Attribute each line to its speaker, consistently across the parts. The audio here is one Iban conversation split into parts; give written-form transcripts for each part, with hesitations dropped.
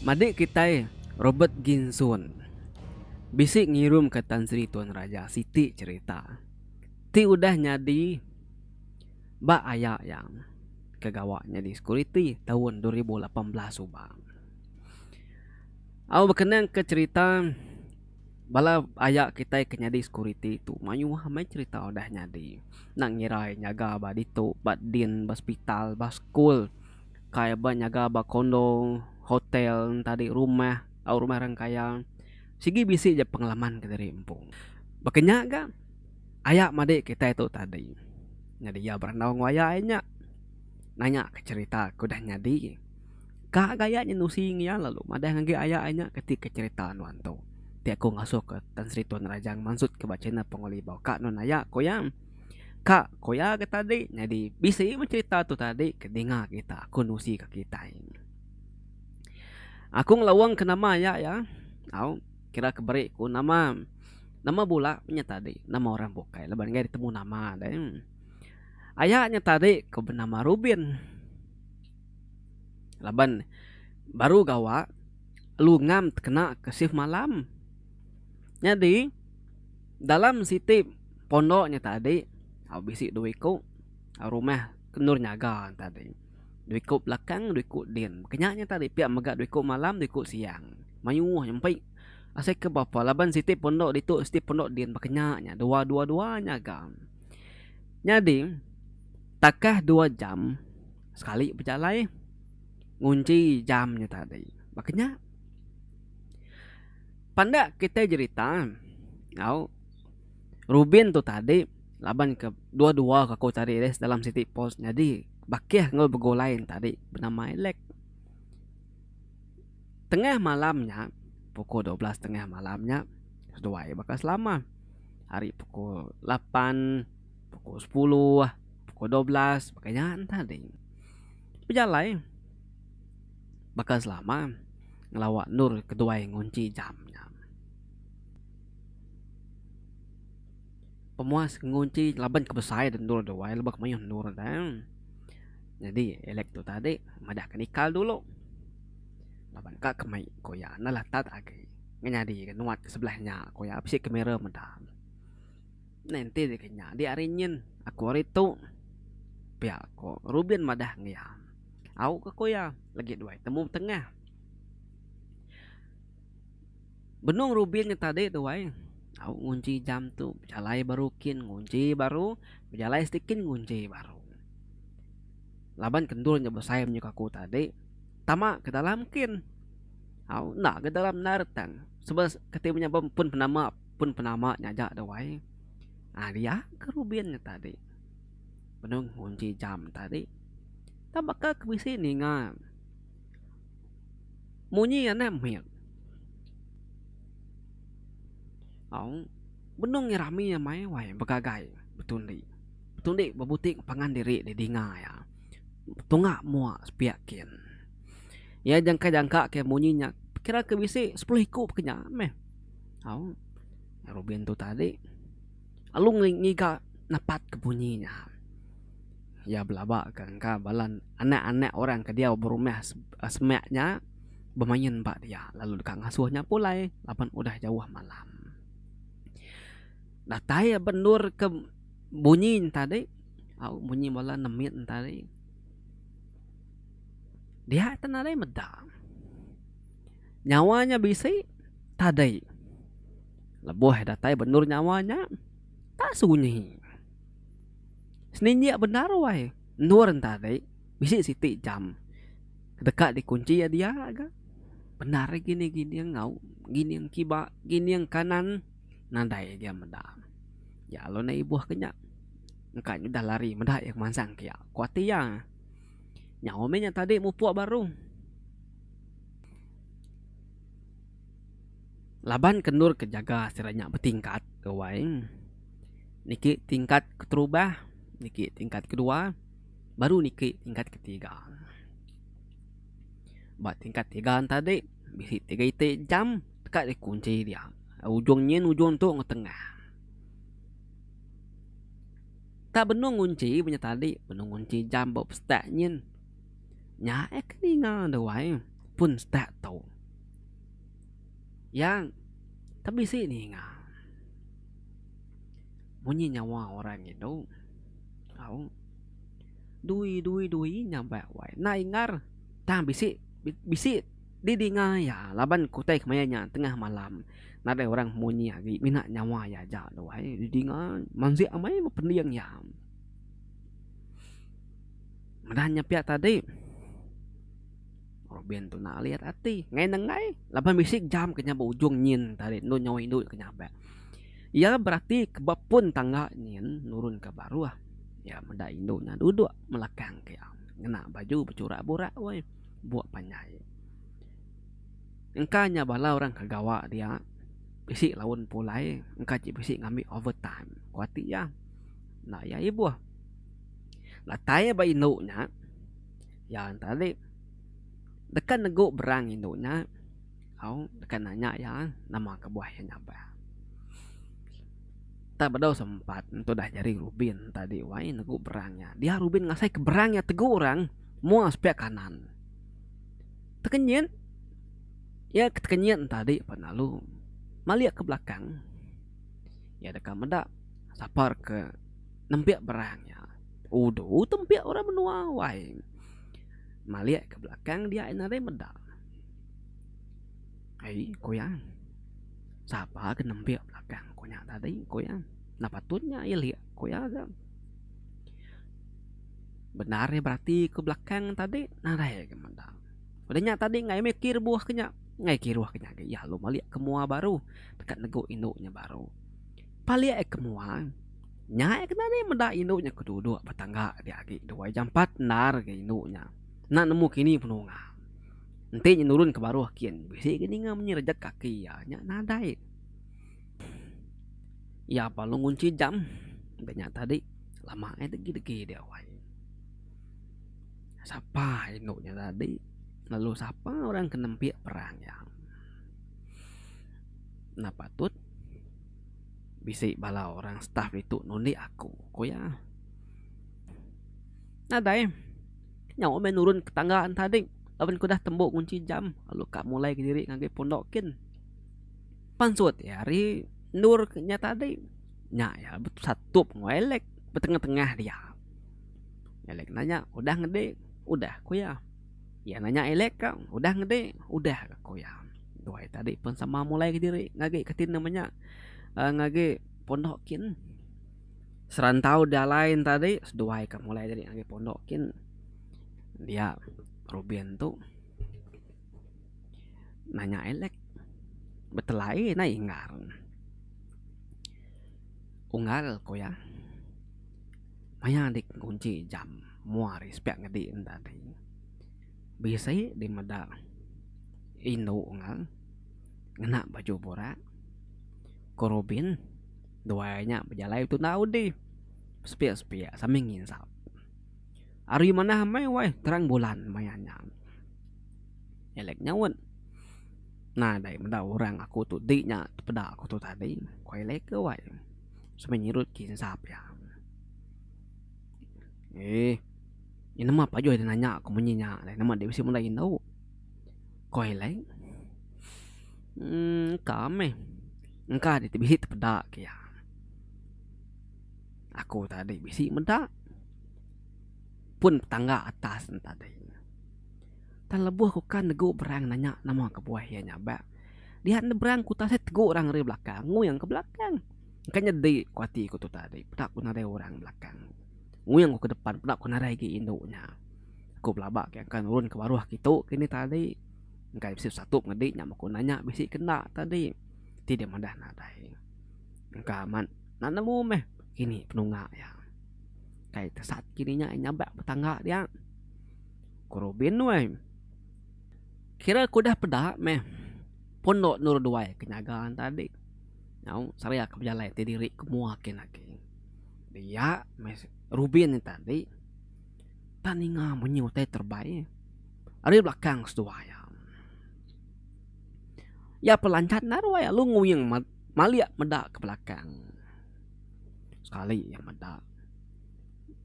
Speaker 1: Madik kitai Robert Ginson bisi ngirumka Tan Sri Tuan Raja siti cherita ti udah nyadi ba aya iya ke gawa nyadi sekuriti taun 2018 suba. Au bekenang ke cherita bala aya kitai ke nyadi sekuriti tu mayuh amai cherita udah nyadi. Enda ngira nyaga ba ditu ba din ba sepital ba sekul. Kai ba nyaga ba kondo, hotel tadi rumah au rumah orang kaya sigi bisi ja pengalaman kediri empu. Baka nya ga aya madi kitai tu tadi nyadi iya berandau enggau aya iya nya nanya ka cherita ke udah nyadi. Ka ga aya nya nusi ngi iya lalu madah ngagai aya iya nya keti ka cherita nuan tu. Ti aku ngasuh ka Tan Sri Tuan Raja mansut ka ba channel Penguli Bau ka nuan aya ku iya. Ka ko iya ga tadi nyadi bisi meh cherita tu tadi ke dinga kita aku nusi ka kitai. Aku ngelawang ke nama iya ya au kira ke beri ku nama nama bula nya tadi nama orang bukai laban enggai ditemu nama deh. Aya nya tadi ke benama Rubin laban baru gawa lalu ngam tekena ke shift malam. Nyadi dalam siti pondok nya tadi au bisi dua iku rumah ke endur nyaga ne tadi. Dua iku belakang dua iku din. Ke nya nya tadi pia mega dua iku malam dua iku siang. Mayuh nyempi asai ke bapa laban siti pondok ditu siti pondok din baka nya nya dua dua dua nyaga. Nyadi takah dua jam sekali bejalai ngunchi jam nya tadi. Baka nya. Pandak kitai jerita au Rubin tu tadi laban ke dua-dua ke aku tadi deh dalam siti pos nyadi bakih enggau begulai ne tadi benama Alec. Tengah malam nya pukul 12 tengah malam nya seduai baka selama ari pukul lapan, pukul sepuluh, pukul 12 baka nya ne tadi. Bejalai. Baka selama ngelawa endur keduai ngunchi jam nya. Pemuas ngunchi laban ke besai da endur duai lebuh ke mayuh endur da. Nyadi Alec tu tadi madah ke nikal dulu laban ka ke mai ku iya enda latat agi ngenyadi ke nuat ke sebelah nya ku iya bisi kamera meda. Neh enti deka nya di ari nyin aku ari tu pia ko Rubin madah ngi iya. Au ke ku iya, legi duai temu betengah. Benung Rubin nya tadi tu ai, au ngunchi jam tu bejalai baru kin ngunchi baru, bejalai siti kin ngunchi baru. Laban ke endur nya besai menyuka aku tadi, tama ke dalam kin. Au enda ke dalam endar tang sebab kati menya pun penama pun penama nya aja tu ai. Aaa dia ke Rubin nya tadi. Benung ngunchi jam tadi. Tang baka ke bisi ninga munyi anak mit. Au benung iya rami amai wai begagai betundi. Betundi bebuti pangan diri didinga iya. Tunga mua sepiak kin. Iya jangka jangka ke munyi nya kira ke bisi sepuluh iku peke nya meh. Au Rubin tu tadi lalu ngiga nepat ke bunyi nya. Iya belaba ka engka bala anak-anak orang ke diau berumah semak nya bemain ba dia lalu deka ngasuh nya pulai laban udah jauh malam. Datai ba endur ke bunyi ne tadi au bunyi bala nemit ne tadi dia te nadai meda. Nyawa nya bisi tadi lebuh datai ba endur nyawa nya tak sunyi. Seninjik bendar wai endur enta ti bisi siti jam deka dikunchi iya dia ga. Bendar gining gining au gining kiba gining kanan nadai iya meda. Ya lalu enda ibuh ke nya engka nya udah lari meda iya mansang ke iya ku ati iya. Nyau meh nya tadi mupuk baru. Laban ke endur ke jaga sida nya betingkat ke wai. Niki tingkat keterubah, niki tingkat kedua, baru niki tingkat ketiga. Ba tingkat tiga ne tadi bisi tiga iti jam deka dikunchi dia. Ujung nyin ujung tu enggau tengah. Tak benung ngunchi inya tadi benung ngunchi jam ba pestak nyin. Nya eh ke ninga ne wai pun setak tu. Iya tak bisi ninga munyi nyawa orang indu au dui dui dui nyabak wai enda ingar tang bisi bisi didinga iya laban ke utai kemaya nya tengah malam nadai orang munyi agi mina nyawa iya aja tu ai didinga mansik amai bepending iya. Meda nya pia tadi Robin tu enda alit ati ngai nenggai laban bisi jam ke nya ba ujung nyin tadi endur nyawa indu ke nyabak. Iya berati ke ba pun tangga nyin nurun ke baruh iya meda indu nya duduk melakang ke iya ngena baju bechurak burak weh buk panjai. Engka nya bala orang ke gawa dia bisi laun pulai engka ji bisi ngambi overtime ku ati iya. Enda iya ibuh. Datai ba indu nya iya tadi deka negu berang indu nya au deka nanya iya nama kebuah iya nyabak. Tak bedau sempat entu dah jari Rubin tadi wai negu berang iya. Dia Rubin ngasai ke berang iya tegu orang mua sepiak kanan. Tekenyit iya ke tekenyit tadi pan lalu malik ke belakang iya deka meda sapa ke nempik berang iya. Udu tempik orang menua wai. Malik ke belakang dia nadai meda. Ai ku iya. Sapa ke nempik belakang ku nya tadi ku iya. Enda patut nya ilik ku iya ga. Bendar iya berati ke belakang tadi nadai ga meda. Udah nya tadi enggai meh kiruh ke nya. Enggai kiruh ke nya agi iya lalu malik ke mua baru deka negu indu nya baru. Palik iya ke mua nya iya ke nadai meda indu nya ke duduk ba tangga dia agi duai jampat endar ga indu nya. Enda nemu kini penunga. Enti nya nurun ke baruh kin bisi ga ninga munyi rejat kaki iya nya nadai. Iya pa lalu ngunchi jam da nya tadi lama ai degi-degi dia wai. Sapa indu nya tadi lalu sapa orang ke nempik perang iya. Enda patut bisi bala orang staff ditu nundi aku, ku iya. Nadai. Nyau meh nurun ke tangga enta adi laban ku udah tembu ngunchi jam lalu ka mulai kediri ngagai pondok kin. Pansut iya ari endur ke nya tadi nya iya besatup enggau Alec betengah-tengah dia. Alec nanya udah ngedi udah ku iya. Iya nanya Alec ka udah ngedi udah ga ku iya. Duai tadi pun sama mulai kediri ngagai ke tin nama nya uhh ngagai pondok kin. Serantau jalai ne tadi seduai ka mulai diri ngagai pondok kin dia Rubin tu nanya Alec betelai ne inggar. Unggal ku iya maya dik ngunchi jam mua ari sepiak ngedi ne tadi bisi di meda indu unggal ngena baju burak ku Rubin. Duai nya bejalai tunda udi sepik-sepik sambil nginsap. Hari manah amai wai terang bulan maya nya. Alec nyaut. Nadai meda orang aku tu di nya tepeda aku tu tadi ku Alec ke wai sambil nyirut kinsap iya. Eeh nama pajuh deh nanya ku munyi nya nama deh bisi meda indu. Ku Alec. Emm engka meh. Engka ti bisi tepeda ke iya. Aku tadi bisi meda pun tangga atas ne tadi. Tang lebuh ku kan negu berang nanya nama kebuah iya nyabak. Dia ne berang ku tasih tegu orang ari belakang nguyang ke belakang. Engka nyedi ku ati ku tu tadi peda ku nadai orang belakang. Nguyang ku ke depan peda ku nadai agi indu nya. Aku belaba ke engka nurun ke baruh kitu kini tadi. Engkai bisi besatup ngedi nya meh ku nanya bisi ke enda tadi. Ti deh madah nadai. Engka amat enda nemu meh kini penunga iya. Kai tesat kini nya nyabak betangga dia. Ku Robin weh. Kira ku udah peda meh pondok endur duai ke nyaga ne tadi. Nyau seraya ke bejalai ti diri ke mua kin agi. Dia meh Robin ne tadi tak ninga munyi utai terebai. Ari belakang seduai iya. Iya pelancat enda ruai lalu nguing malik meda ke belakang. Sekali iya meda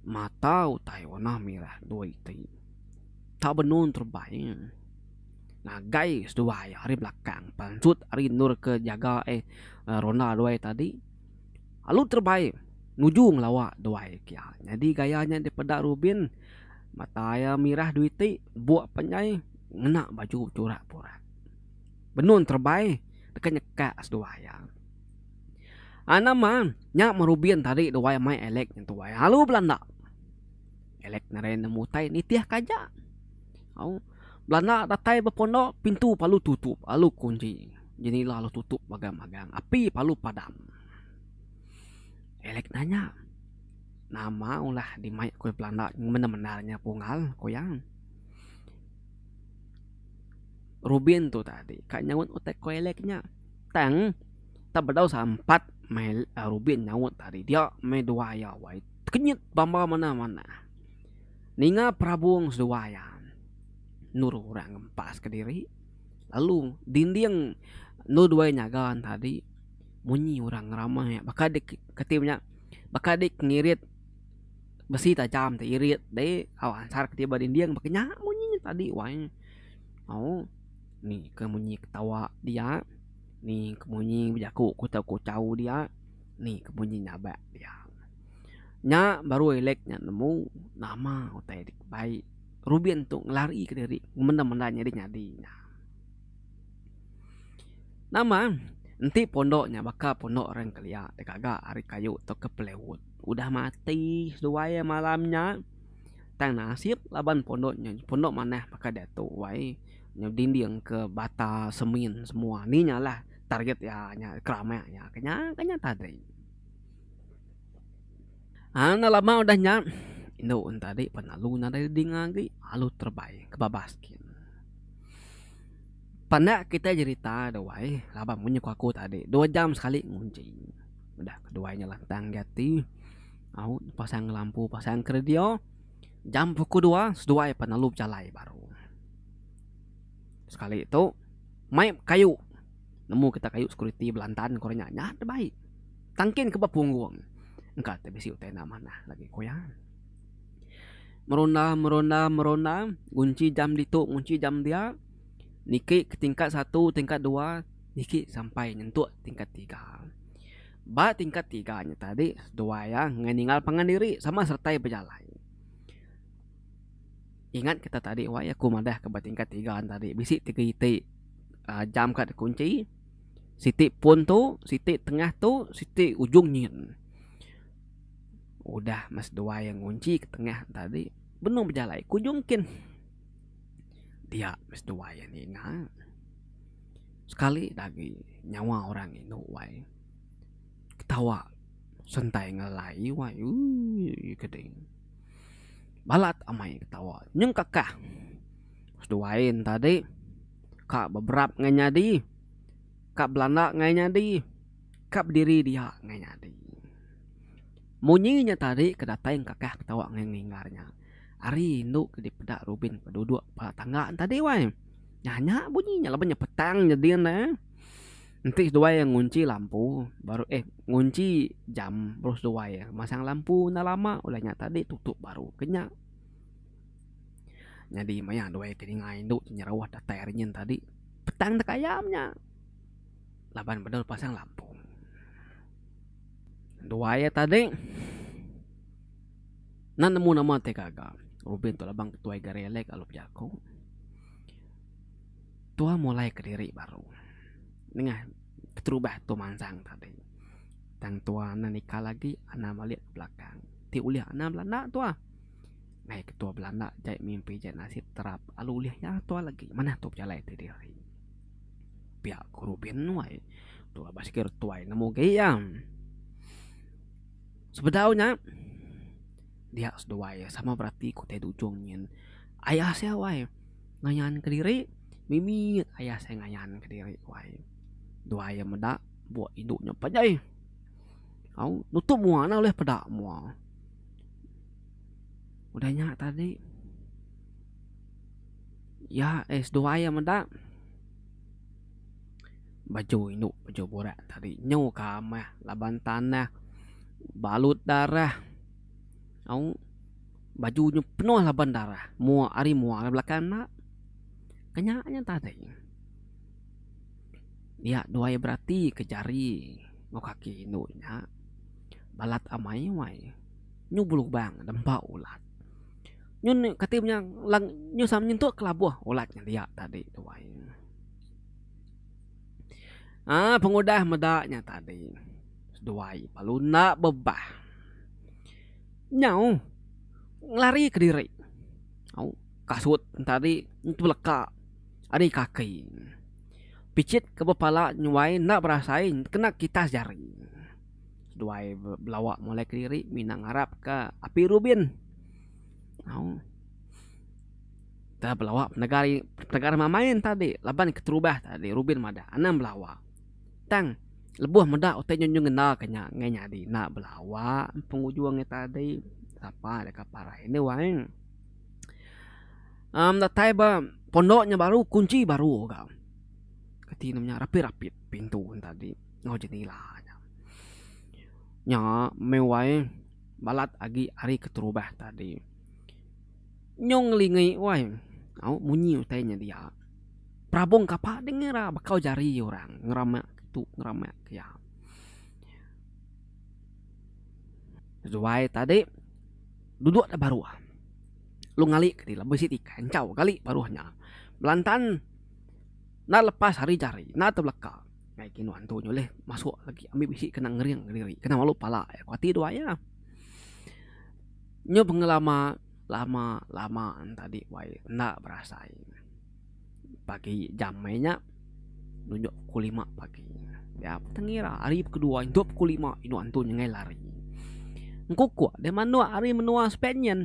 Speaker 1: mata utai warna mirah dua iti tak benung terebai. Ngagai seduai ari belakang pansut ari endur ke jaga eh ronda duai tadi lalu terebai nuju ngelawa duai kia. Nyadi gaya nya dipeda Rubin mata iya mirah dua iti buk panjai ngena baju bechurak burak. Benung terebai deka nyekak seduai iya. Aa nama nya meh Rubin tadi duai mai Alec nyentuai lalu belanda. Alec nadai nemu utai nitih ka aja. Au belanda datai ba pondok pintu palu tutup lalu kunchi jenila lalu tutup magang-magang api palu padam. Alec nanya nama ulah dimai ku belanda mendar-mendar nya punggal ku iya. Rubin tu tadi ka nyaut utai ku Alec nya tang tak bedau sampat meh Rubin nyaut tadi dia meh dua iya wai tekenyit bamba manah-manah. Ninga perabung seduai iya endur orang ngempas kediri lalu dinding endur duai nyaga ne tadi munyi orang ngeramai baka dik kati nya baka dik ngirit besi tajam ti irit deh au ansar kati ba dinding baka nya munyi ne tadi wai au ni ke munyi ketawa dia ni ke munyi bejaku kuchau kuchau dia ni ke munyi nyabak dia. Nya baru Elek nya nemu nama utai ti bai Rubin tu ngelari ke diri menda menda nyadi nyadi nya. Nama enti pondok nya baka pondok orang kelia digaga ari kayu tauka plywood udah mati seduai malam nya tang nasib laban pondok nya pondok manah baka diatu wai dinding ke bata semin semua ni nya lah target iya nya keramak iya ke nya ke nya tadi. Enda lama udah nya, indu enta adi pan lalu nadai dinga agi lalu terebai ke babas gin. Pandak kitai jerita tu ai laban munyi ku aku tadi dua jam sekali ngunchi. Udah keduai nya lantang agi ati au pasang lampu pasang ke radio jam pukul dua seduai pan lalu bejalai baru. Sekali tu mai kayu. Nemu kita kayu sekuriti belantan ko nya nya terbaik. Tangkin ke ba punggung. Engka te bisi utai enda manah lagi ko iya. Meronda meronda meronda ngunchi jam ditu ngunchi jam dia niki ke tingkat satu tingkat dua niki sampai nyentuk tingkat tiga. Ba tingkat tiga nya tadi seduai iya ngai ninggal pangan diri sama seretai bejalai. Ingat kita tadi wai aku madah ke ba tingkat tiga tadi bisi tiga iti uhh jam ka dikunchi siti pun tu siti tengah tu siti ujung nyin. Udah meh seduai iya ngunchi ke tengah tadi benung bejalai ke ujung kin. Dia meh seduai iya ninga sekali da agi nyawa orang indu wai ketawa sentai ngelai wai ooh kedi. Balat amai ketawa nyengkakah seduai ne tadi ka beberap ngai nyadi ka belanda ngai nyadi ka bediri dia ngai nyadi. Munyi nya tadi ke datai engkakah ketawa ngai nginggar nya ari indu ke dipeda Rubin ke duduk ba tangga ne tadi wai. Nya nya bunyi nya laban nya petang nyedin ne. Enti seduai iya ngunchi lampu baru eh ngunchi jam baru seduai iya masang lampu enda lama udah nya tadi tutup baru ke nya. Nyadi maya duai ke ninga indu ti nyerauh datai ari nyin tadi petang tekayam nya laban bedau pasang lampu. Duai iya tadi enda nemu nama ti gaga Rubin tu laban ketuai gari alai lalu bejaku. Tua mulai kediri baru nengah keterubah tu mansang tadi. Tang tua enda nikal agi anang malik ke belakang. Ti ulih anang belanda tua. Ngagai ke tua belanda jai mimpi jai nasib terap lalu ulih iya tua lagi manah tu bejalai ti diri. Pia ku Rubin wai tua basikal tuai nemu agi iya. Sebedau nya dia seduai sama berati ku tai ujung nyin ayah sia wai. Ngayan kediri mimit ayah saya ngayan kediri wai. Duai iya meda buk indu nya panjai. Au nutup mua enda ulih peda mua. Udah nya tadi iya eh seduai iya meda baju indu baju burak tadi nyu kamah laban tanah balut darah. Au. Baju nya penuh laban darah. Mua ari mua ari belakang enda. Kenya nya tadi. Dia duai berati ke jari enggau kaki indu nya balat amai wai nyu belubang dempa ulat. Nyu kati nya lang nyu sama nyentuk ke labuh ulat nya dia tadi duai. Aaa pengudah meda nya tadi seduai lalu enda bebah nyau ngelari kediri au kasut tadi beleka. Ari kaki. Pichit ke bepala nyuai enda berasai kena kitas jari. Seduai belawa mulai kediri mina ngarap ka api rubin. Au. Tah belawa penega penega rama main tadi laban keterubah tadi rubin madah anang belawa. Tang lebuh meda utai nyu nyu ngena ke nya ngai nyadi enda belawa pengujung iya tadi sapa deka parai enda wai. Um datai ba pondok nya baru kunchi baru ga. Kati ne nya rapit rapit pintu ne tadi enggau jenila nya. Nya meh wai balat agi ari keterubah tadi. Nyong ngelingi wai au munyi utai nya dia. Perabung kapa deh ngira bakau jari orang ngeramak tu ngeramak kia. Seduai tadi duduk da baruh. Lalu ngali ke diri bisi tikai enchau gali baruh nya. Belantan enda lepas ari jari enda tebeleka ngagai kinu antu nya ulih masuk lagi ambi bisi kena ngering diri kena malu pala iya ku ati duai iya. Nyu pengelama lama lama tadi wai enda berasai. Pagi jam meh nya nunjuk pukul lima pagi. Pia pun ngira hari kedua intu pukul lima indu antu nyenggai lari. Engkukuk deh manuk ari menua Spain nyin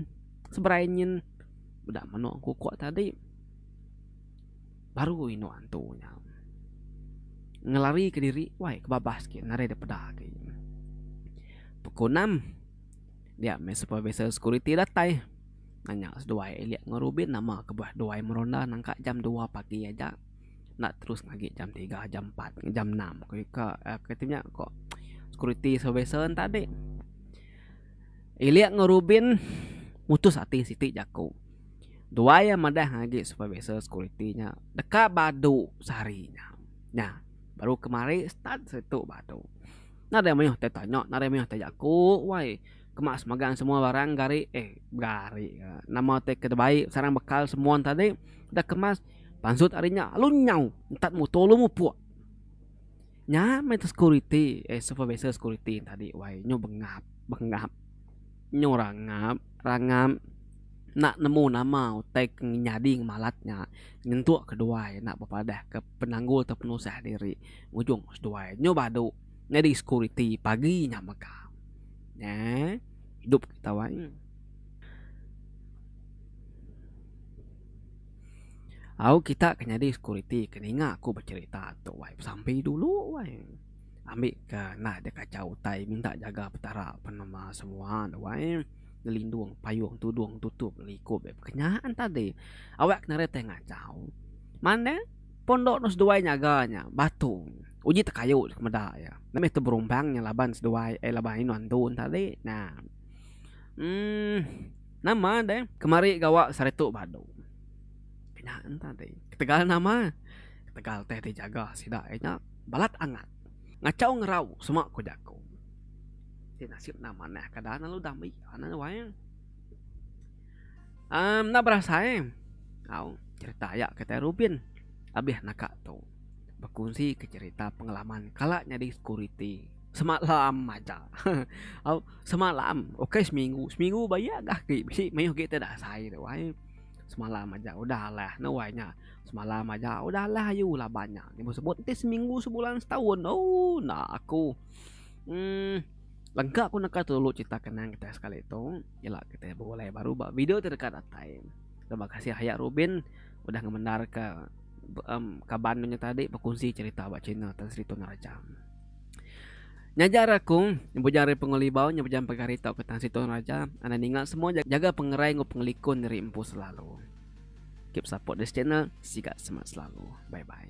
Speaker 1: seberai nyin meda manuk engkukuk tadi baru indu antu nya ngelari kediri wai ke babas agi nadai deh peda agi. Pukul enam dia meh supervisor security datai. Nanya seduai Elliot enggau Rubin nama kebuah duai meronda nangka jam dua pagi aja enda terus agi jam tiga jam empat jam enam ku ika ke ti nya ko security supervisor ne tadi. Elliot enggau Rubin mutus ati siti jaku duai iya madah agi supervisor security nya deka badu sehari nya. Nya baru kemari start situ badu. Nadai mayuh tai tanya nadai mayuh tai jaku wai. Kemas magang semua barang gari eh gari ka nama ti ke dibai sarang bekal semua ne tadi dah kemas pansut ari nya lalu nyau entat muto lalu mupuk. Nya meh security eh supervisor security tadi wai nyu bengap bengap nyu rangap rangap enda nemu nama utai ke nyadi ngemalat nya nyentuk ke duai enda bepadah ke penanggul tau penusah diri ngujung seduai nyu badu nyadi security pagi nya mega. Nya idup kita wai. Au kita ke nyadi security ke ninga aku becerita tu wai besampi dulu wai. Ambi ke enda deh kacau utai minta jaga petara penema semua ne wai. Ngelindung payung tudung tutup likup kenyaan tadi. Awak ke narit tai ngacau. Manah. Pondok nu seduai nyaga nya batu uji tekayu ke meda iya. Enda meh teberumpang nya laban seduai eh laban inu antu ne tadi nya. Uhh nama deh kemari gawa saritu badu. Nya ne tadi ketegal nama ketegal teh dijaga sida iya nya balat angat ngachau ngerau sema ku jaku. Ti nasib enda manah kada lalu dambi anak wai. Um enda berasai au cerita aya kitai Rubin abih naka tu bekunsi ke cerita pengalaman kala nyadi security semalam aja au semalam ukai seminggu seminggu ba iya ga agi bisi mayuh agi ti dasai tu ai semalam aja udah alah ne wai nya semalam aja udah alah ayu laban nya nyebut sebut enti seminggu sebulan setaun ooh enda aku uhh. Lengka ku neka tu dulu cerita kenang kitai sekali tu. Ila kitai begulai baru ba video ti deka datai. Terima kasih aya Rubin udah ngemendarka um kaban inya tadi bekunsi cerita ba channel Tan Sri Tun Raja. Nyajar aku nyebut ari Pengulibau nyebut jam pegari tauka Tan Sri Tun Raja anang ninga semua jaga pengerai enggau pengelikun diri empu selalu. Keep support this channel siga semak selalu. Bye bye.